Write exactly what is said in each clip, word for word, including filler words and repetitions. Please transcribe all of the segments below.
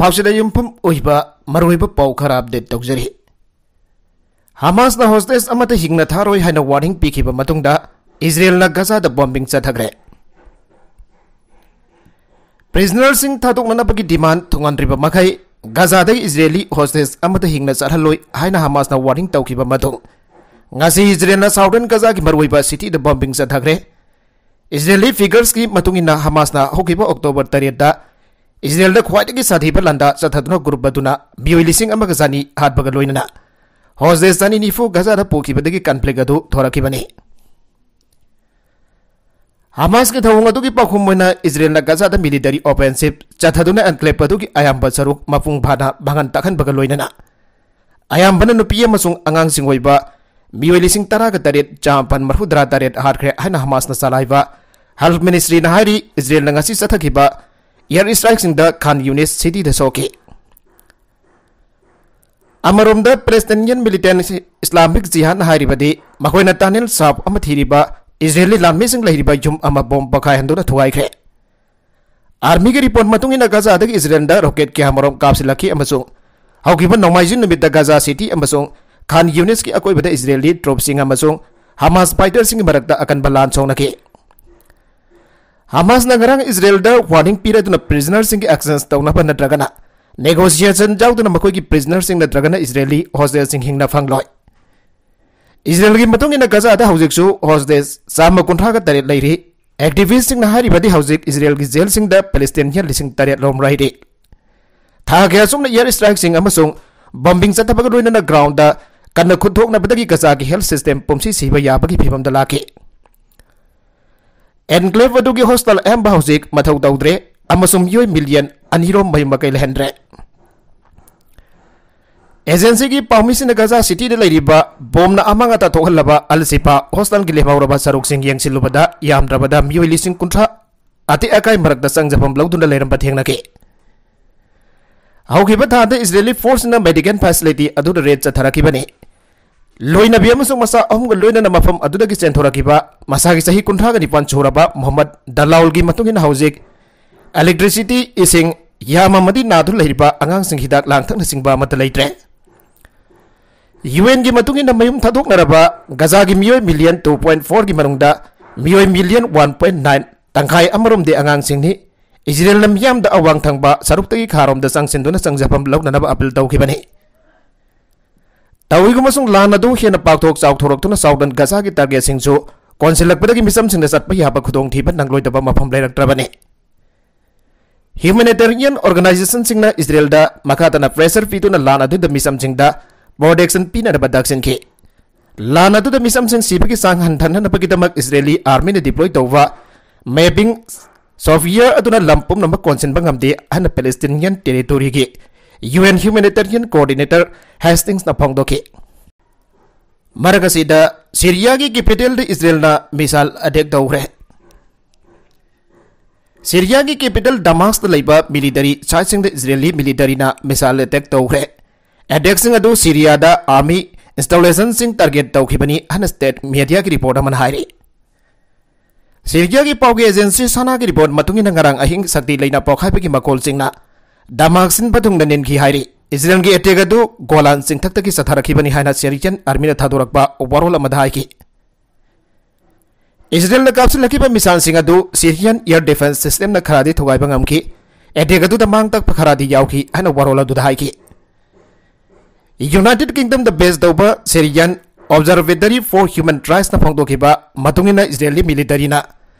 ꯄꯥꯎꯁꯤꯗ ꯌꯨꯝꯐꯝ ꯑꯣꯏꯕ ꯃꯔꯨꯑꯣꯏꯕ ꯄꯥꯎ ꯈꯔ ꯑꯞꯗꯦꯠ ꯇꯧꯖꯔꯤ꯫ ꯍꯃꯥꯁꯅ ꯍꯣꯁꯇꯦꯖ ꯑꯃꯠꯇ ꯍꯤꯡꯅ ꯊꯥꯔꯣꯏ ꯍꯥꯏꯅ ꯋꯥꯔꯅꯤꯡ ꯄꯤꯈꯤꯕ ꯃꯇꯨꯡꯗ ꯏꯖꯔꯦꯜꯅ ꯒꯖꯥꯗ ꯕꯣꯝꯕꯤꯡ ꯆꯠꯊꯈ꯭ꯔꯦ꯫ ꯄ꯭ꯔꯤꯖꯅꯔꯁꯤꯡ ꯊꯥꯗꯣꯛꯅꯅꯕꯒꯤ ꯗꯤꯃꯥꯟ ꯊꯨꯡꯍꯟꯗ꯭ꯔꯤꯕ ꯃꯈꯩ ꯒꯖꯥꯗꯒꯤ ꯏꯖꯔꯦꯂꯤ ꯍꯣꯁꯇꯦꯖ ꯑꯃꯠꯇ ꯍꯤꯡꯅ ꯆꯠꯍꯜꯂꯣꯏ ꯍꯥꯏꯅ ꯍꯃꯥꯁꯅ ꯋꯥꯔꯅꯤꯡ ꯇꯧꯈꯤꯕ ꯃꯇꯨꯡ ꯉꯁꯤ ꯏꯖꯔꯦꯜꯅ ꯁꯥꯎꯗꯔꯟ ꯒꯖꯥꯒꯤ ꯃꯔꯨꯑꯣꯏꯕ ꯁꯤꯇꯤꯗ ꯕꯣꯝꯕꯤꯡ ꯆꯠꯊꯈ꯭ꯔꯦ꯫ ꯏꯖꯔꯦꯂꯤ ꯐꯤꯒꯔꯁꯀꯤ ꯃꯇꯨꯡ ꯏꯟꯅ ꯍꯃꯥꯁꯅ ꯍꯧꯈꯤꯕ ꯑꯣꯛꯇꯣꯕꯔ ꯇꯔꯦꯠꯇ ꯏꯖꯔꯦꯜꯗ ꯈ꯭ꯋꯥꯏꯗꯒꯤ ꯁꯥꯊꯤꯕ ꯂꯥꯟꯗꯥ ꯆꯠꯊꯗꯨꯅ ꯒ꯭ꯔꯨꯞ ꯑꯗꯨꯅ ꯃꯤꯑꯣꯏ ꯂꯤꯁꯤꯡ ꯑꯃꯒ ꯆꯅꯤ ꯍꯥꯠꯄꯒ ꯂꯣꯏꯅꯅ ꯍꯣꯁꯇꯦꯖ ꯆꯅꯤ ꯅꯤꯐꯨ ꯒꯖꯥꯗ ꯄꯨꯈꯤꯕꯗꯒꯤ ꯀꯟꯐ꯭ꯂꯤꯛ ꯑꯗꯨ ꯊꯣꯔꯛꯈꯤꯕꯅꯤ꯫ ꯍꯃꯥꯁꯀꯤ ꯊꯧꯑꯣꯡ ꯑꯗꯨꯒꯤ ꯄꯥꯎꯈꯨꯝ ꯑꯣꯏꯅ ꯏꯖꯔꯦꯜꯅ ꯒꯖꯥꯗ ꯃꯤꯂꯤꯇꯔꯤ ꯑꯣꯐꯦꯟꯁꯤꯞ ꯆꯠꯊꯗꯨꯅ ꯑꯦꯟꯀ꯭ꯂꯦꯞ ꯑꯗꯨꯒꯤ ꯑꯌꯥꯝꯕ ꯁꯔꯨꯛ ꯃꯄꯨꯡ ꯐꯥꯅ ꯃꯥꯡꯍꯟ ꯇꯥꯛꯍꯟꯕꯒ ꯂꯣꯏꯅꯅ ꯑꯌꯥꯝꯕꯅ ꯅꯨꯄꯤ ꯑꯃꯁꯨꯡ ꯑꯉꯥꯡꯁꯤꯡ ꯑꯣꯏꯕ ꯃꯤꯑꯣꯏ ꯂꯤꯁꯤꯡ ꯇꯔꯥꯒ ꯇꯔꯦꯠ ꯆꯥꯃꯥꯄꯟ ꯃꯔꯤꯐꯨꯇꯔꯥ ꯇꯔꯦꯠ ꯍꯥꯠꯈ꯭ꯔꯦ ꯍꯥꯏꯅ ꯍꯃꯥꯁꯅ ꯆꯂꯥꯏꯕ ꯍꯦꯜꯊ ꯃꯤꯅꯤꯁꯇ꯭ꯔꯤꯅ ꯍꯥꯏꯔꯤ꯫ ꯏꯖꯔꯦꯜꯅ ꯉꯁꯤ ꯆꯠꯊꯈꯤꯕ ꯏꯌꯥꯔ ꯏꯁꯇ꯭ꯔꯥꯏꯛꯁꯤꯡꯗ ꯈꯥꯟ ꯌꯨꯅꯤꯁ ꯁꯤꯇꯤꯗ ꯁꯣꯛꯈꯤ꯫ ꯑꯃꯔꯣꯝꯗ ꯄꯦꯂꯦꯁꯇꯤꯅꯤꯌꯟ ꯃꯤꯂꯤꯇꯦꯟ ꯏꯁꯂꯥꯃꯤꯛ ꯖꯤꯍꯥꯗꯅ ꯍꯥꯏꯔꯤꯕꯗꯤ ꯃꯈꯣꯏꯅ ꯇꯥꯅꯦꯜ ꯁꯥꯞ ꯑꯃ ꯊꯤꯔꯤꯕ ꯏꯖꯔꯦꯂꯤ ꯂꯥꯟꯃꯤꯁꯤꯡ ꯂꯩꯔꯤꯕ ꯌꯨꯝ ꯑꯃ ꯕꯣꯝ ꯄꯣꯈꯥꯏꯍꯟꯗꯨꯅ ꯊꯨꯒꯥꯏꯈ꯭ꯔꯦ꯫ ꯑꯥꯔꯃꯤꯒꯤ ꯔꯤꯄꯣꯔꯠ ꯃꯇꯨꯡ ꯏꯟꯅ ꯒꯖꯥꯗꯒꯤ ꯏꯖꯔꯦꯜꯗ ꯔꯣꯀꯦꯠ ꯀꯌꯥꯃꯔꯣꯝ ꯀꯥꯞꯁꯤꯜꯂꯛꯈꯤ ꯑꯃꯁꯨꯡ ꯍꯧꯈꯤꯕ ꯅꯣꯡꯃꯥꯏꯖꯤꯡ ꯅꯨꯃꯤꯠꯇ ꯒꯖꯥ ꯁꯤꯇꯤ ꯑꯃꯁꯨꯡ ꯈꯥꯟ ꯌꯨꯅꯤꯁꯀꯤ ꯑꯀꯣꯏꯕꯗ ꯏꯖꯔꯦꯜꯗꯤ ꯇ꯭ꯔꯨꯞꯁꯤꯡ ꯑꯃꯁꯨꯡ ꯍꯃꯥꯁ ꯐꯥꯏꯇꯔꯁꯤꯡꯒꯤ ꯃꯔꯛꯇ ꯑꯀꯟꯕ ꯂꯥꯟ ꯁꯣꯛꯅꯈꯤ꯫ ꯍꯃꯥꯁꯅ ꯉꯔꯥꯡ ꯏꯖꯔꯦꯜꯗ ꯋꯥꯔꯅꯤꯡ ꯄꯤꯔꯗꯨꯅ ꯄ꯭ꯔꯤꯖꯅꯔꯁꯤꯡꯒꯤ ꯑꯦꯛꯁꯆꯦꯟꯖ ꯇꯧꯅꯕ ꯅꯠꯇ꯭ꯔꯒꯅ ꯅꯦꯒꯣꯁꯤꯌꯦꯁꯟ ꯌꯥꯎꯗꯅ ꯃꯈꯣꯏꯒꯤ ꯄ꯭ꯔꯤꯖꯅꯔꯁꯤꯡ ꯅꯠꯇ꯭ꯔꯒꯅ ꯏꯖꯔꯦꯂꯤ ꯍꯣꯁꯇꯦꯖꯁꯤꯡ ꯍꯤꯡꯅ ꯐꯪꯂꯣꯏ꯫ ꯏꯖꯔꯦꯜꯒꯤ ꯃꯇꯨꯡ ꯏꯟꯅ ꯒꯖꯥꯗ ꯍꯧꯖꯤꯛꯁꯨ ꯍꯣꯁꯇꯦꯖ ꯆꯥꯝꯃ ꯀꯨꯟꯊ꯭ꯔꯥꯒ ꯇꯔꯦꯠ ꯂꯩꯔꯤ꯫ ꯑꯦꯛꯇꯤꯚꯤꯁꯁꯤꯡꯅ ꯍꯥꯏꯔꯤꯕꯗꯤ ꯍꯧꯖꯤꯛ ꯏꯖꯔꯦꯜꯒꯤ ꯖꯦꯜꯁꯤꯡꯗ ꯄꯦꯂꯦꯁꯇꯤꯅꯤꯌꯟ ꯂꯤꯁꯤꯡ ꯇꯔꯦꯠ ꯔꯣꯝ ꯂꯩꯔꯤ꯫ ꯊꯥ ꯀꯌꯥ ꯆꯨꯞꯅ ꯏꯌꯥꯔ ꯏꯁꯇ꯭ꯔꯥꯏꯛꯁꯤꯡ ꯑꯃꯁꯨꯡ ꯕꯣꯝꯕꯤꯡ ꯆꯠꯊꯕꯒ ꯂꯣꯏꯅꯅ ꯒ꯭ꯔꯥꯎꯟꯗ ꯀꯟꯅ ꯈꯨꯠ ꯊꯣꯛꯅꯕꯗꯒꯤ ꯒꯖꯥꯒꯤ ꯍꯦꯜꯊ ꯁꯤꯁꯇꯦꯝ ꯄꯨꯝꯁꯤ ꯁꯤꯕ ꯌꯥꯕꯒꯤ ꯐꯤꯕꯝꯗ ꯂꯥꯛꯈꯤ꯫ ꯑꯦꯟꯀ꯭ꯂꯦꯚ ꯑꯗꯨꯒꯤ ꯍꯣꯁꯇꯦꯜ ꯑꯌꯥꯝꯕ ꯍꯧꯖꯤꯛ ꯃꯊꯧ ꯇꯧꯗ꯭ꯔꯦ ꯑꯃꯁꯨꯡ ꯃꯤꯑꯣꯏ ꯃꯤꯂꯤꯌꯟ ꯑꯅꯤꯔꯣꯝ ꯃꯌꯨꯝ ꯃꯀꯩ ꯂꯩꯍꯟꯗ꯭ꯔꯦ꯫ ꯑꯦꯖꯦꯟꯁꯤꯒꯤ ꯄꯥꯎꯃꯤꯁꯤꯡꯅ ꯒꯖꯥ ꯁꯤꯇꯤꯗ ꯂꯩꯔꯤꯕ ꯕꯣꯝꯅ ꯑꯃꯥꯡ ꯑꯇꯥ ꯊꯣꯛꯍꯜꯂꯕ ꯑꯜ ꯁꯤꯐꯥ ꯍꯣꯁꯇꯦꯜꯒꯤ ꯂꯦꯝꯍꯧꯔꯕ ꯁꯔꯨꯛꯁꯤꯡ ꯌꯦꯡꯁꯤꯜꯂꯨꯕꯗ ꯌꯥꯝꯗ꯭ꯔꯕꯗ ꯃꯤꯑꯣꯏ ꯂꯤꯁꯤꯡ ꯀꯨꯟꯊ꯭ꯔꯥ ꯑꯇꯦꯛ ꯑꯀꯥꯏ ꯃꯔꯛꯇ ꯆꯪꯖꯐꯝ ꯂꯧꯗꯨꯅ ꯂꯩꯔꯝꯕ ꯊꯦꯡꯅꯈꯤ꯫ ꯍꯧꯈꯤꯕ ꯊꯥꯗ ꯏꯖꯔꯦꯂꯤ ꯐꯣꯔꯁꯅ ꯃꯦꯗꯤꯀꯦꯜ ꯐꯦꯁꯤꯂꯤꯇꯤ ꯑꯗꯨꯗ ꯔꯦꯗ ꯆꯠꯊꯔꯛꯈꯤꯕꯅꯤ꯫ ꯂꯣꯏꯅꯕꯤ ꯑꯃꯁꯨꯡ ꯃꯆꯥ ꯑꯍꯨꯝꯒ ꯂꯣꯏꯅꯅ ꯃꯐꯝ ꯑꯗꯨꯗꯒꯤ ꯆꯦꯟꯊꯣꯔꯛꯈꯤꯕ ꯃꯁꯥꯒꯤ ꯆꯍꯤ ꯀꯨꯟꯊ꯭ꯔꯥꯒ ꯅꯤꯄꯥꯟ ꯁꯨꯔꯕ ꯃꯨꯍꯝꯃꯗ ꯗꯂꯥꯎꯜꯒꯤ ꯃꯇꯨꯡ ꯏꯟꯅ ꯍꯧꯖꯤꯛ ꯏꯂꯦꯛꯇ꯭ꯔꯤꯁꯤꯇꯤ, ꯏꯁꯤꯡ, ꯌꯥꯝ ꯑꯃꯗꯤ ꯅꯥꯗꯨꯅ ꯂꯩꯔꯤꯕ ꯑꯉꯥꯡꯁꯤꯡ ꯍꯤꯗꯥꯛ ꯂꯥꯡꯊꯛꯅꯆꯤꯡꯕ ꯑꯃꯠꯇ ꯂꯩꯇ꯭ꯔꯦ꯫ ꯌꯨ ꯑꯦꯟꯒꯤ ꯃꯇꯨꯡ ꯏꯟꯅ ꯃꯌꯨꯝ ꯊꯥꯗꯣꯛꯅꯔꯕ ꯒꯖꯥꯒꯤ ꯃꯤꯑꯣꯏ ꯃꯤꯂꯤꯌꯟ ꯇꯨ ꯄꯣꯏꯟꯠ ꯐꯣꯔꯒꯤ ꯃꯅꯨꯡꯗ ꯃꯤꯑꯣꯏ ꯃꯤꯂꯤꯌꯟ ꯋꯥꯟ ꯄꯣꯏꯟꯠ ꯅꯥꯏꯟ, ꯇꯪꯈꯥꯏ ꯑꯃꯔꯣꯝꯗꯤ ꯑꯉꯥꯡꯁꯤꯡꯅꯤ, ꯏꯖꯔꯦꯜꯅ ꯃꯤꯌꯥꯝꯗ ꯑꯋꯥꯡ ꯊꯪꯕ ꯁꯔꯨꯛꯇꯒꯤ ꯈꯥꯔꯣꯝꯗ ꯆꯪꯁꯤꯟꯗꯨꯅ ꯆꯪꯖꯐꯝ ꯂꯧꯅꯅꯕ ꯑꯄꯤꯜ ꯇꯧꯈꯤꯕꯅꯤ꯫ ꯇꯧꯏꯒꯨꯝꯕꯁꯨꯡ ꯂꯥꯟ ꯑꯗꯨ ꯍꯦꯟꯅ ꯄꯥꯛꯊꯣꯛ ꯆꯥꯎꯊꯣꯔꯛꯇꯨꯅ ꯆꯥꯎꯗꯟ ꯒꯖꯥꯒꯤ ꯇꯥꯔꯒꯦꯠꯁꯤꯡꯁꯨ ꯀꯣꯟꯁꯤꯜꯂꯛꯄꯗꯒꯤ ꯃꯤꯆꯝꯁꯤꯡꯅ ꯆꯠꯄ ꯌꯥꯕ ꯈꯨꯗꯣꯡꯊꯤꯕ ꯅꯪꯂꯣꯏꯗꯕ ꯃꯐꯝ ꯂꯩꯔꯛꯇ꯭ꯔꯕꯅꯤ꯫ ꯍ꯭ꯌꯨꯃꯦꯅꯤꯇꯦꯔꯤꯌꯟ ꯑꯣꯔꯒꯅꯥꯏꯖꯦꯁꯟꯁꯤꯡꯅ ꯏꯖꯔꯦꯜꯗ ꯃꯈꯥ ꯇꯥꯅ ꯄ꯭ꯔꯦꯁꯔ ꯄꯤꯗꯨꯅ ꯂꯥꯟ ꯑꯗꯨꯗ ꯃꯤꯆꯝꯁꯤꯡꯗ ꯄ꯭ꯔꯣꯇꯦꯛꯁꯟ ꯄꯤꯅꯅꯕ ꯇꯛꯁꯤꯟꯈꯤ꯫ ꯂꯥꯟ ꯑꯗꯨꯗ ꯃꯤꯆꯝꯁꯤꯡ ꯁꯤꯕꯒꯤ ꯆꯥꯡ ꯍꯟꯊꯍꯟꯅꯕꯒꯤꯗꯃꯛ ꯏꯖꯔꯦꯂꯤ ꯑꯥꯔꯃꯤꯅ ꯗꯤꯄ꯭ꯂꯣꯏ ꯇꯧꯕ ꯃꯦꯕꯤꯡ ꯁꯣꯐꯤꯌꯔ ꯑꯗꯨꯅ ꯂꯝ ꯄꯨꯝꯅꯃꯛ ꯀꯣꯟꯁꯤꯟꯕ ꯉꯝꯗꯦ ꯍꯥꯏꯅ ꯄꯦꯂꯦꯁꯇꯤꯅꯤꯌꯟ ꯇꯦꯔꯤꯇꯣꯔꯤꯒꯤ ꯌꯨ ꯑꯦꯟ ꯍ꯭ꯌꯨꯃꯦꯅꯤꯇꯦꯔꯤꯌꯟ ꯀꯣꯑꯣꯔꯗꯤꯅꯦꯇꯔ ꯍꯦꯁꯇꯤꯡꯁꯅ ꯐꯣꯡꯗꯣꯛꯈꯤ꯫ ꯃꯔꯛ ꯑꯁꯤꯗ ꯁꯤꯔꯤꯌꯥꯒꯤ ꯀꯦꯄꯤꯇꯦꯜꯗ ꯏꯖꯔꯦꯜꯅ ꯃꯤꯁꯥꯏꯜ ꯑꯦꯇꯦꯛ ꯇꯧꯈ꯭ꯔꯦ꯫ ꯁꯤꯔꯤꯌꯥꯒꯤ ꯀꯦꯄꯤꯇꯦꯜ ꯗꯃꯥꯁꯇ ꯂꯩꯕ ꯃꯤꯂꯤꯇꯔꯤ ꯁꯥꯏꯠꯁꯤꯡꯗ ꯏꯖꯔꯦꯂꯤ ꯃꯤꯂꯤꯇꯔꯤꯅ ꯃꯤꯁꯥꯏꯜ ꯑꯦꯇꯦꯛ ꯇꯧꯈ꯭ꯔꯦ꯫ ꯑꯦꯇꯦꯛꯁꯤꯡ ꯑꯗꯨ ꯁꯤꯔꯤꯌꯥꯗ ꯑꯥꯔꯃꯤ ꯏꯟꯁꯇꯣꯂꯦꯁꯟꯁꯤꯡ ꯇꯥꯔꯒꯦꯠ ꯇꯧꯈꯤꯕꯅꯤ ꯍꯥꯏꯅ ꯁ꯭ꯇꯦꯠ ꯃꯦꯗꯤꯌꯥꯒꯤ ꯔꯤꯄꯣꯔꯠ ꯑꯃꯅ ꯍꯥꯏꯔꯤ꯫ ꯁꯤꯔꯤꯌꯥꯒꯤ ꯄꯥꯎꯒꯤ ꯑꯦꯖꯦꯟꯁꯤ ꯁꯥꯅꯥꯒꯤ ꯔꯤꯄꯣꯔꯠ ꯃꯇꯨꯡ ꯏꯟꯅ ꯉꯔꯥꯡ ꯑꯍꯤꯡ ꯁꯛꯇꯤ ꯂꯩꯅ ꯄꯣꯛꯈꯥꯏꯕꯒꯤ ꯃꯈꯣꯜꯁꯤꯡꯅ ꯗꯃꯥꯁ ꯁꯤꯟꯕ ꯊꯨꯡꯅ ꯅꯤꯟꯈꯤ ꯍꯥꯏꯔꯤ꯫ ꯏꯖꯔꯦꯜꯒꯤ ꯑꯦꯇꯦꯛ ꯑꯗꯨ ꯒꯣꯂꯥꯟ ꯆꯤꯡꯊꯛꯇꯒꯤ ꯆꯠꯊꯔꯛꯈꯤꯕꯅꯤ ꯍꯥꯏꯅ ꯁꯤꯔꯤꯌꯟ ꯑꯥꯔꯃꯤꯅ ꯊꯥꯗꯣꯔꯛꯄ ꯋꯥꯔꯣꯜ ꯑꯃꯗ ꯍꯥꯏꯈꯤ꯫ ꯏꯖꯔꯦꯜꯅ ꯀꯥꯞꯁꯤꯜꯂꯛꯈꯤꯕ ꯃꯤꯁꯥꯏꯜꯁꯤꯡ ꯑꯗꯨ ꯁꯤꯔꯤꯌꯟ ꯑꯦꯌꯔ ꯗꯤꯐꯦꯟꯁ ꯁꯤꯁꯇꯦꯝꯅ ꯈꯔꯗꯤ ꯊꯨꯒꯥꯏꯕ ꯉꯝꯈꯤ꯫ ꯑꯦꯇꯦꯛ ꯑꯗꯨꯗ ꯃꯥꯡ ꯇꯥꯛꯄ ꯈꯔꯗꯤ ꯌꯥꯎꯈꯤ ꯍꯥꯏꯅ ꯋꯥꯔꯣꯜ ꯑꯗꯨꯗ ꯍꯥꯏꯈꯤ꯫ ꯌꯨꯅꯥꯏꯇꯦꯗ ꯀꯤꯡꯗꯝꯗ ꯕꯦꯖ ꯇꯧꯕ ꯁꯤꯔꯤꯌꯟ ꯑꯣꯕꯖꯔꯕꯦꯇꯔꯤ ꯐꯣꯔ ꯍ꯭ꯌꯨꯃꯦꯟ ꯔꯥꯏꯠꯁꯅ ꯐꯣꯡꯗꯣꯛꯈꯤꯕ ꯃꯇꯨꯡ ꯏꯟꯅ ꯏꯖꯔꯦꯜꯒꯤ ꯃꯤꯂꯤꯇꯔꯤꯅ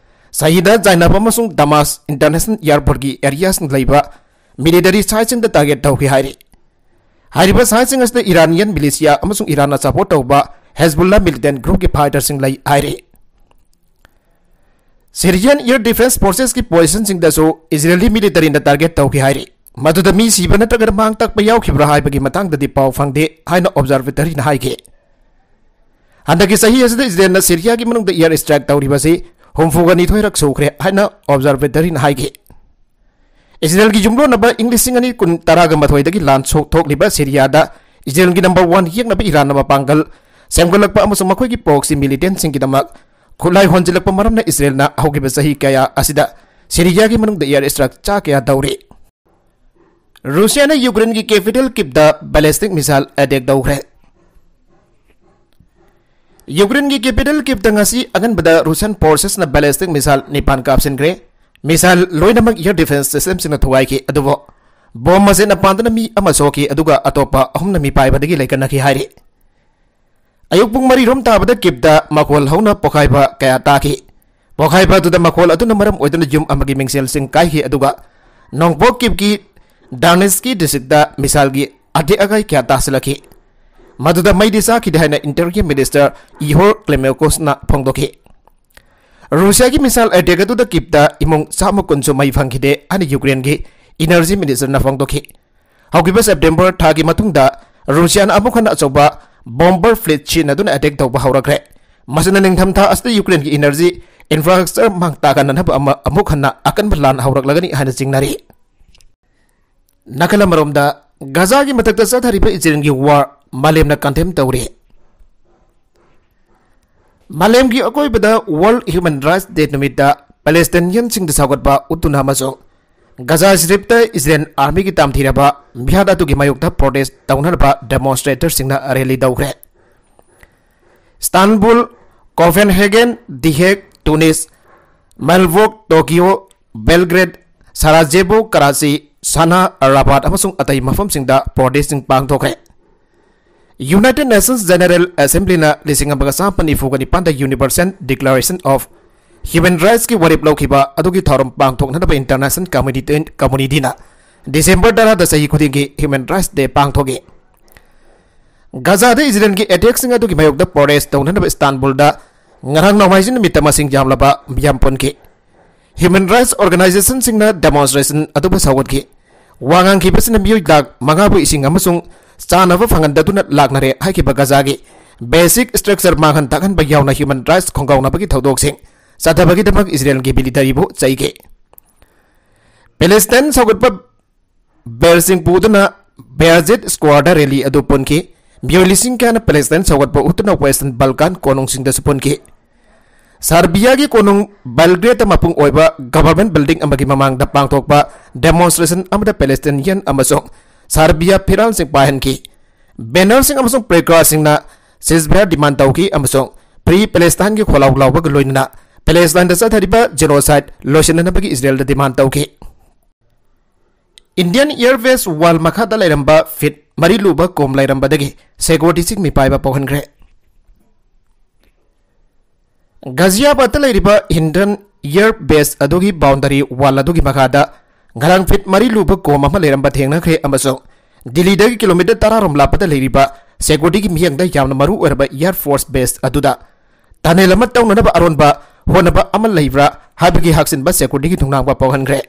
ꯁꯍꯤꯗ ꯖꯥꯏꯅꯕ ꯑꯃꯁꯨꯡ ꯗꯃꯥꯁ ꯏꯟꯇꯔꯅꯦꯁꯅꯦꯜ ꯑꯦꯌꯔꯄꯣꯔꯠꯀꯤ ꯑꯦꯔꯤꯌꯥꯁꯤꯡ ꯂꯩꯕ ꯃꯤꯂꯤꯇꯔꯤ ꯁꯥꯏꯠꯁꯤꯡꯗ ꯇꯥꯔꯒꯦꯠ ꯇꯧꯈꯤ ꯍꯥꯏꯔꯤ꯫ ꯍꯥꯏꯔꯤꯕ ꯁꯥꯏꯠꯁꯤꯡ ꯑꯁꯤꯗ ꯏꯔꯥꯅꯤꯌꯟ ꯃꯤꯂꯤꯁꯤꯌꯥ ꯑꯃꯁꯨꯡ ꯏꯔꯥꯟꯅ ꯁꯄꯣꯔꯠ ꯇꯧꯕ ꯍꯦꯖꯕꯨꯜꯂꯥ ꯃꯤꯂꯤꯇꯦꯟ ꯒ꯭ꯔꯨꯞꯀꯤ ꯐꯥꯏꯇꯔꯁꯤꯡ ꯂꯩ ꯍꯥꯏꯔꯤ꯫ ꯁꯤꯔꯤꯌꯟ ꯑꯦꯌꯔ ꯗꯤꯐꯦꯟꯁ ꯐꯣꯔꯁꯦꯁꯀꯤ ꯄꯣꯖꯤꯁꯟꯁꯤꯡꯗꯁꯨ ꯏꯖꯔꯦꯂꯤ ꯃꯤꯂꯤꯇꯔꯤꯅ ꯇꯥꯔꯒꯦꯠ ꯇꯧꯈꯤ ꯍꯥꯏꯔꯤ꯫ ꯃꯗꯨꯗ ꯃꯤ ꯁꯤꯕ ꯅꯠꯇ꯭ꯔꯒ ꯃꯥꯡ ꯇꯥꯛꯄ ꯌꯥꯎꯈꯤꯕ꯭ꯔꯥ ꯍꯥꯏꯕꯒꯤ ꯃꯇꯥꯡꯗꯗꯤ ꯄꯥꯎ ꯐꯪꯗꯦ ꯍꯥꯏꯅ ꯑꯣꯕꯖꯔꯕꯦꯇꯔꯤꯅ ꯍꯥꯏꯈꯤ꯫ ꯍꯟꯗꯛꯀꯤ ꯆꯍꯤ ꯑꯁꯤꯗ ꯏꯖꯔꯦꯜꯅ ꯁꯤꯔꯤꯌꯥꯒꯤ ꯃꯅꯨꯡꯗ ꯑꯦꯌꯔ ꯁ꯭ꯇ꯭ꯔꯥꯏꯛ ꯇꯧꯔꯤꯕꯁꯤ ꯍꯨꯝꯐꯨꯒ ꯅꯤꯊꯣꯏꯔꯛ ꯁꯨꯈ꯭ꯔꯦ ꯍꯥꯏꯅ ꯑꯣꯕꯖꯔꯕꯦꯇꯔꯤꯅ ꯍꯥꯏꯈꯤ꯫ ꯏꯖꯔꯦꯜꯒꯤ ꯌꯨꯝꯂꯣꯟꯅꯕ ꯏꯪ ꯂꯤꯁꯤꯡ ꯑꯅꯤ ꯀꯨꯟ ꯇꯔꯥꯒ ꯃꯥꯊꯣꯏꯗꯒꯤ ꯂꯥꯟ ꯁꯣꯛ ꯊꯣꯛꯂꯤꯕ ꯁꯤꯔꯤꯌꯥꯗ ꯏꯖꯔꯦꯜꯒꯤ ꯅꯝꯕꯔ ꯋꯥꯟ ꯌꯦꯛꯅꯕ ꯏꯔꯥꯟꯅ ꯃꯄꯥꯡꯒꯜ ꯁꯦꯝꯒꯠꯂꯛꯄ ꯑꯃꯁꯨꯡ ꯃꯈꯣꯏꯒꯤ ꯄ꯭ꯔꯣꯛꯁꯤ ꯃꯤꯂꯤꯇꯦꯟꯁꯤꯡꯒꯤꯗꯃꯛ ꯈꯨꯠꯂꯥꯏ ꯍꯣꯟꯖꯤꯜꯂꯛꯄ ꯃꯔꯝꯅ ꯏꯖꯔꯦꯜꯅ ꯍꯧꯈꯤꯕ ꯆꯍꯤ ꯀꯌꯥ ꯑꯁꯤꯗ ꯁꯤꯔꯤꯌꯥꯒꯤ ꯃꯅꯨꯡꯗ ꯑꯦꯌꯔ ꯁ꯭ꯇ꯭ꯔꯥꯏꯛ ꯆꯥ ꯀꯌꯥ ꯇꯧꯔꯤ꯫ ꯔꯨꯁꯤꯌꯥꯅ ꯌꯨꯀ꯭ꯔꯦꯟꯒꯤ capital Kyivꯇ ballistic missile attack ꯇꯧꯈ꯭ꯔꯦ꯫ ꯌꯨꯀ꯭ꯔꯦꯟꯒꯤ capital Kyivꯇ ꯉꯁꯤ ꯑꯉꯟꯕꯗ Russian forcesꯅ ballistic missile ꯅꯤꯄꯥꯟ ꯀꯥꯞꯁꯤꯟꯈ꯭ꯔꯦ꯫ Missile ꯂꯣꯏꯅꯃꯛ air defense systemꯁꯤꯡꯅ ꯊꯨꯒꯥꯏꯈꯤ, ꯑꯗꯨꯕꯨ bomb ꯃꯁꯤꯅ ꯄꯥꯟꯗꯨꯅ ꯃꯤ ꯑꯃ ꯁꯣꯛꯈꯤ, ꯑꯗꯨꯒ ꯑꯇꯣꯞꯄ ꯑꯍꯨꯝꯅ ꯃꯤꯄꯥꯏꯕꯗꯒꯤ ꯂꯩꯀꯠꯅꯈꯤ ꯍꯥꯏꯔꯤ꯫ ꯑꯌꯨꯛ ꯄꯨꯡ ꯃꯔꯤ ꯔꯣꯝ ꯇꯥꯕꯗ Kyivꯇ ꯃꯈꯣꯜ ꯍꯧꯅ ꯄꯣꯈꯥꯏꯕ ꯀꯌꯥ ꯇꯥꯈꯤ꯫ ꯄꯣꯈꯥꯏꯕ ꯑꯗꯨꯗ ꯃꯈꯣꯜ ꯑꯗꯨꯅ ꯃꯔꯝ ꯑꯣꯏꯗꯨꯅ ꯌꯨꯝ ꯑꯃꯒꯤ ꯃꯤꯡꯁꯦꯜꯁꯤꯡ ꯀꯥꯏꯈꯤ, ꯑꯗꯨꯒ ꯅꯣꯡꯄꯣꯛ Kyivꯀꯤ Darnitsky districtꯇ missileꯒꯤ ꯑꯇꯦꯛ ꯑꯀꯥꯏ ꯀꯌꯥ ꯇꯥꯁꯤꯜꯂꯛꯈꯤ꯫ ꯃꯗꯨꯗ ꯃꯩꯗꯤ ꯆꯥꯈꯤꯗꯦ ꯍꯥꯏꯅ Interior Minister Ihor Klimenkoꯅ ꯐꯣꯡꯗꯣꯛꯈꯤ꯫ ꯔꯨꯁꯤꯌꯥꯒꯤ missile attack ꯑꯗꯨꯗ Kyivꯇ ꯏꯃꯨꯡ ꯆꯥꯝꯃ ꯀꯨꯟꯁꯨ ꯃꯩ ꯐꯪꯈꯤꯗꯦ ꯍꯥꯏꯅ ꯌꯨꯀ꯭ꯔꯦꯟꯒꯤ Energy Ministerꯅ ꯐꯣꯡꯗꯣꯛꯈꯤ꯫ ꯍꯧꯈꯤꯕ September ꯊꯥꯒꯤ ꯃꯇꯨꯡꯗ ꯔꯨꯁꯤꯌꯥꯅ ꯑꯃꯨꯛ ꯍꯟꯅ ꯑꯆꯧꯕ bomber fleet ꯁꯤꯖꯤꯟꯅꯗꯨꯅ attack ꯇꯧꯕ ꯍꯧꯔꯛꯈ꯭ꯔꯦ꯫ ꯃꯁꯤꯅ ꯅꯤꯡꯊꯝꯊꯥ ꯑꯁꯤꯗ ꯌꯨꯀ꯭ꯔꯦꯟꯒꯤ energy infrastructure ꯃꯥꯡ ꯇꯥꯛꯍꯟꯅꯅꯕ ꯑꯃ, ꯑꯃꯨꯛ ꯍꯟꯅ ꯑꯀꯟꯕ ꯂꯥꯟ ꯍꯧꯔꯛꯂꯒꯅꯤ ꯍꯥꯏꯅ ꯆꯤꯡꯅꯔꯤ꯫ ꯅꯥꯀꯜ ꯑꯃꯔꯣꯝꯗ, ꯒꯖꯥꯒꯤ ꯃꯊꯛꯇ ꯆꯠꯊꯔꯤꯕ ꯏꯖꯔꯦꯜꯒꯤ war ꯃꯥꯂꯦꯝꯅ condemn ꯇꯧꯔꯤ꯫ ꯃꯥꯂꯦꯝꯒꯤ ꯑꯀꯣꯏꯕꯗ World Human Rights Day ꯅꯨꯃꯤꯠꯇ Palestinianꯁꯤꯡꯗ ꯁꯧꯒꯠꯄ ꯎꯠꯇꯨꯅ ꯑꯃꯁꯨꯡ ꯒꯖꯥ ꯁ꯭ꯇ꯭ꯔꯤꯞꯇ ꯏꯖꯔꯦꯜ armyꯒꯤ ꯇꯥꯝꯊꯤꯔꯕ ꯃꯤꯍꯥꯠ ꯑꯗꯨꯒꯤ ꯃꯥꯌꯣꯛꯇ protest ꯇꯧꯅꯅꯕ demonstratorꯁꯤꯡꯅ rally ꯇꯧꯈ꯭ꯔꯦ꯫ Istanbul, Copenhagen, The Hague, Tunis, Melbourne, Tokyo, Belgrade, Sarajevo, Karachi, Sanaa, Rabat ꯑꯃꯁꯨꯡ ꯑꯇꯩ ꯃꯐꯝꯁꯤꯡꯗ protestꯁꯤꯡ ꯄꯥꯡꯊꯣꯛꯈ꯭ꯔꯦ꯫ United Nations General Assemblyꯅ ꯂꯤꯁꯤꯡ ꯑꯃꯒ ꯆꯥꯃꯥꯄꯟ ꯅꯤꯐꯨꯒ ꯅꯤꯄꯥꯟꯗ Universal Declaration of Human Rightsꯀꯤ ꯋꯥꯔꯦꯞ ꯂꯧꯈꯤꯕ ꯑꯗꯨꯒꯤ ꯊꯧꯔꯝ ꯄꯥꯡꯊꯣꯛꯅꯅꯕ international community, communityꯅ December ꯇꯔꯥꯗ ꯆꯍꯤ ꯈꯨꯗꯤꯡꯒꯤ Human Rights Day ꯄꯥꯡꯊꯣꯛꯏ꯫ ꯒꯖꯥꯗ ꯏꯖꯔꯦꯜꯒꯤ attackꯁꯤꯡ ꯑꯗꯨꯒꯤ ꯃꯥꯌꯣꯛꯇ protest ꯇꯧꯅꯅꯕ Istanbulꯗ ꯉꯔꯥꯡ ꯅꯣꯡꯃꯥꯏꯖꯤꯡ ꯅꯨꯃꯤꯠꯇ ꯃꯁꯤꯡ ꯌꯥꯝꯂꯕ ꯃꯤꯌꯥꯝ ꯄꯨꯟꯈꯤ꯫ Human rights organizationꯁꯤꯡꯅ demonstrationꯁꯤꯡ ꯑꯗꯨꯕꯨ ꯁꯧꯒꯠꯈꯤ꯫ ꯋꯥ ꯉꯥꯡꯈꯤꯕꯁꯤꯅ ꯃꯤꯑꯣꯏ ꯂꯥꯈ ꯃꯉꯥꯕꯨ ꯏꯁꯤꯡ ꯑꯃꯁꯨꯡ ꯆꯥꯅꯕ ꯐꯪꯍꯟꯗꯗꯨꯅ ꯂꯥꯛꯅꯔꯦ ꯍꯥꯏꯈꯤꯕ ꯒꯖꯥꯒꯤ basic structure ꯃꯥꯡꯍꯟ ꯇꯥꯛꯍꯟꯕ ꯌꯥꯎꯅ human rights ꯈꯣꯡꯒꯥꯎꯅꯕꯒꯤ ꯊꯧꯗꯣꯛꯁꯤꯡ ꯆꯠꯊꯕꯒꯤꯗꯃꯛ ꯏꯖꯔꯦꯜꯒꯤ militaryꯕꯨ ꯆꯩꯈꯤ꯫ Palestine ꯁꯧꯒꯠꯄ bannerꯁꯤꯡ ꯄꯨꯗꯨꯅ Beyazit Squareꯗ rally ꯑꯗꯨ ꯄꯨꯟꯈꯤ꯫ ꯃꯤꯑꯣꯏ ꯂꯤꯁꯤꯡ ꯀꯌꯥꯅ Palestine ꯁꯧꯒꯠꯄ ꯎꯠꯇꯨꯅ Western Balkan ꯀꯣꯅꯨꯡꯁꯤꯡꯗꯁꯨ ꯄꯨꯟꯈꯤ꯫ ꯁꯥꯔꯕꯤꯌꯥꯒꯤ ꯀꯣꯅꯨꯡ ꯕꯦꯜꯒ꯭ꯔꯦꯗꯇ ꯃꯄꯨꯡ ꯑꯣꯏꯕ ꯒꯚꯔꯟꯃꯦꯟꯠ ꯕꯤꯜꯗꯤꯡ ꯑꯃꯒꯤ ꯃꯃꯥꯡꯗ ꯄꯥꯡꯊꯣꯛꯄ ꯗꯦꯃꯣꯟꯁꯇ꯭ꯔꯦꯁꯟ ꯑꯃꯗ ꯄꯦꯂꯦꯁꯇꯤꯅꯤꯌꯟ ꯑꯃꯁꯨꯡ ꯁꯥꯔꯕꯤꯌꯥ ꯐꯤꯔꯥꯜꯁꯤꯡ ꯄꯥꯏꯍꯟꯈꯤ꯫ ꯕꯦꯅꯔꯁꯤꯡ ꯑꯃꯁꯨꯡ ꯄ꯭ꯂꯦꯀꯥꯔꯗꯁꯤꯡꯅ ꯁꯤꯖꯐꯥꯌꯔ ꯗꯤꯃꯥꯟꯗ ꯇꯧꯈꯤ ꯑꯃꯁꯨꯡ ꯐ꯭ꯔꯤ ꯄꯦꯂꯦꯁꯇꯥꯏꯟꯒꯤ ꯈꯣꯜꯂꯥꯎ ꯂꯥꯎꯕꯒ ꯂꯣꯏꯅꯅ ꯄꯦꯂꯦꯁꯇꯥꯏꯟꯗ ꯆꯠꯊꯔꯤꯕ ꯖꯦꯅꯣꯁꯥꯏꯗ ꯂꯣꯏꯁꯤꯟꯅꯅꯕꯒꯤ ꯏꯖꯔꯦꯜꯗ ꯗꯤꯃꯥꯟꯗ ꯇꯧꯈꯤ꯫ ꯏꯟꯗꯤꯌꯟ ꯑꯦꯌꯔꯋꯦꯁ ꯋꯥꯜ ꯃꯈꯥꯗ ꯂꯩꯔꯝꯕ ꯐꯤꯠ ꯃꯔꯤ ꯂꯨꯕ ꯀꯣꯝ ꯂꯩꯔꯝꯕꯗꯒꯤ ꯁꯦꯀ꯭ꯌꯨꯔꯤꯇꯤꯁꯤꯡ ꯃꯤꯄꯥꯏꯕ ꯄꯣꯛꯍꯟꯈ꯭ꯔꯦ꯫ ꯒꯥꯖꯤꯌꯥꯕꯥꯗꯇ ꯂꯩꯔꯤꯕ ꯍꯤꯟꯗꯟ ꯑꯦꯌꯔ ꯕꯦꯁ ꯑꯗꯨꯒꯤ ꯕꯥꯎꯟꯗꯔꯤ ꯋꯥꯜ ꯑꯗꯨꯒꯤ ꯃꯈꯥꯗ ꯉꯔꯥꯡ ꯐꯤꯠ ꯃꯔꯤ ꯂꯨꯕ ꯀꯣꯝ ꯑꯃ ꯂꯩꯔꯝꯕ ꯊꯦꯡꯅꯈ꯭ꯔꯦ ꯑꯃꯁꯨꯡ ꯗꯤꯜꯂꯤꯗꯒꯤ ꯀꯤꯂꯣꯃꯤꯇꯔ ꯇꯔꯥ ꯔꯣꯝ ꯂꯥꯞꯄꯗ ꯂꯩꯔꯤꯕ ꯁꯦꯀ꯭ꯌꯨꯔꯤꯇꯤꯒꯤ ꯃꯤꯠꯌꯦꯡꯗ ꯌꯥꯝꯅ ꯃꯔꯨ ꯑꯣꯏꯔꯕ ꯑꯦꯌꯔ ꯐꯣꯔꯁ ꯕꯦꯁ ꯑꯗꯨꯗ ꯇꯅꯦꯜ ꯑꯃ ꯇꯧꯅꯅꯕ ꯑꯔꯣꯟꯕ ꯍꯣꯠꯅꯕ ꯑꯃ ꯂꯩꯕ꯭ꯔꯥ ꯍꯥꯏꯕꯒꯤ ꯍꯥꯛꯆꯤꯟꯕ ꯁꯦꯀ꯭ꯌꯨꯔꯤꯇꯤꯒꯤ ꯊꯧꯅꯥꯡꯕ ꯄꯣꯛꯍꯟꯈ꯭ꯔꯦ꯫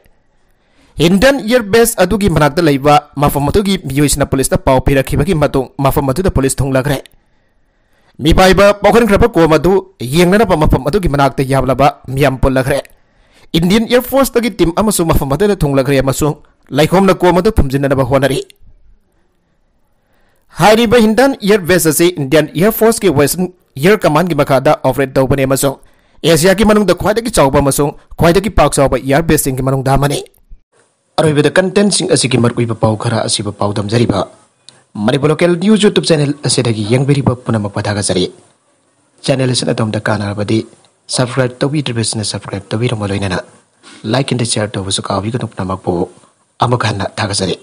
ꯍꯤꯟꯗꯟ ꯑꯦꯌꯔ ꯕꯦꯁ ꯑꯗꯨꯒꯤ ꯃꯅꯥꯛꯇ ꯂꯩꯕ ꯃꯐꯝ ꯑꯗꯨꯒꯤ ꯃꯤꯑꯣꯏꯁꯤꯡꯅ ꯄꯨꯂꯤꯁꯇ ꯄꯥꯎ ꯄꯤꯔꯛꯈꯤꯕꯒꯤ ꯃꯇꯨꯡ ꯃꯐꯝ ꯑꯗꯨꯗ ꯄꯨꯂꯤꯁ ꯊꯨꯡꯂꯈ꯭ꯔꯦ꯫ ꯃꯤꯄꯥꯏꯕ ꯄꯣꯛꯍꯟꯈ꯭ꯔꯕ ꯀꯣꯝ ꯑꯗꯨ ꯌꯦꯡꯅꯅꯕ ꯃꯐꯝ ꯑꯗꯨꯒꯤ ꯃꯅꯥꯛꯇ ꯌꯥꯝꯂꯕ ꯃꯤꯌꯥꯝ ꯄꯨꯜꯂꯈ꯭ꯔꯦ꯫ ꯏꯟꯗꯤꯌꯟ ꯑꯦꯌꯔ ꯐꯣꯔꯁꯇꯒꯤ ꯇꯤꯝ ꯑꯃꯁꯨ ꯃꯐꯝ ꯑꯗꯨꯗ ꯊꯨꯡꯂꯈ꯭ꯔꯦ ꯑꯃꯁꯨꯡ ꯂꯩꯈꯣꯝꯅ ꯀꯣꯝ ꯑꯗꯨ ꯐꯨꯝꯖꯤꯟꯅꯅꯕ ꯍꯣꯠꯅꯔꯤ꯫ ꯍꯥꯏꯔꯤꯕ ꯍꯤꯟꯗꯟ ꯑꯦꯌꯔ ꯕꯦꯁ ꯑꯁꯤ ꯏꯟꯗꯤꯌꯟ ꯑꯦꯌꯔ ꯐꯣꯔꯁꯀꯤ ꯋꯦꯁꯇꯔꯟ ꯑꯦꯌꯔ ꯀꯃꯥꯟꯒꯤ ꯃꯈꯥꯗ ꯑꯣꯄꯔꯦꯠ ꯇꯧꯕꯅꯤ ꯑꯃꯁꯨꯡ ꯑꯦꯁꯤꯌꯥꯒꯤ ꯃꯅꯨꯡꯗ ꯈ꯭ꯋꯥꯏꯗꯒꯤ ꯆꯥꯎꯕ ꯑꯃꯁꯨꯡ ꯈ꯭ꯋꯥꯏꯗꯒꯤ ꯄꯥꯛ ꯆꯥꯎꯕ ꯑꯦꯌꯔ ꯕꯦꯁꯁꯤꯡꯒꯤ ꯃꯅꯨꯡꯗ ꯑꯃꯅꯤ꯫ ꯑꯔꯣꯏꯕꯗ ꯀꯟꯇꯦꯟꯁꯤꯡ ꯑꯁꯤꯒꯤ ꯃꯔꯨꯑꯣꯏꯕ ꯄꯥꯎ ꯈꯔ ꯑꯁꯤꯕꯨ ꯄꯥꯎꯗꯝꯖꯔꯤꯕ Manipur local news YouTube channel ꯑꯁꯤꯗꯒꯤ ꯌꯦꯡꯕꯤꯔꯤꯕ ꯄꯨꯝꯅꯃꯛꯄꯨ ꯊꯥꯒꯠꯆꯔꯤ꯫ ꯆꯦꯅꯦꯜ ꯑꯁꯤꯅ ꯑꯗꯣꯝꯗ ꯀꯥꯟꯅꯔꯕꯗꯤ ꯁꯕꯁꯀ꯭ꯔꯥꯏꯕ ꯇꯧꯕꯤꯗ꯭ꯔꯤꯕꯁꯤꯡꯅ ꯁꯕꯁꯀ꯭ꯔꯥꯏꯕ ꯇꯧꯕꯤꯔꯝꯕ ꯂꯣꯏꯅꯅ ꯂꯥꯏꯛ ꯑꯦꯟ ꯁꯤꯌꯥꯔ ꯇꯧꯕꯁꯨ ꯀꯥꯎꯕꯤꯒꯅꯨ꯫ ꯄꯨꯝꯅꯃꯛꯄꯨ ꯑꯃꯨꯛ ꯍꯟꯅ ꯊꯥꯒꯠꯆꯔꯤ꯫